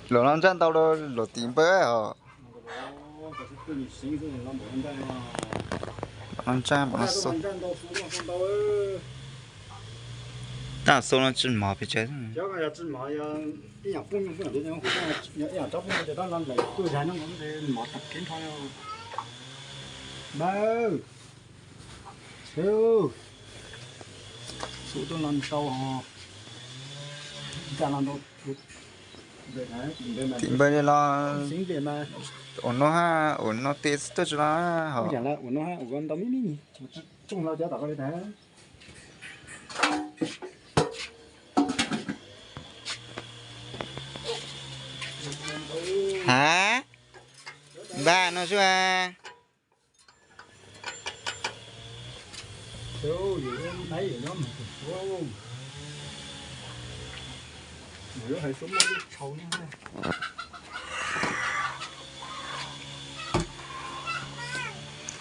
Los no ntsaj ntau los tim npawg os. Los no ntsaj, los no xo. Tab xo no tsis mov pes tsawg. Tim npawg li los ua no hab, ua no tes tuaj tsis los hos. Hav, npaj no xwb.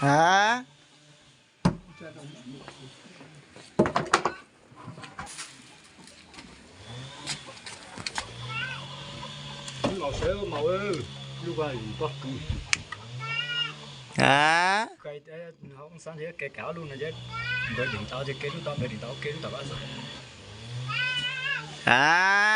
Hav. Hav. Hav.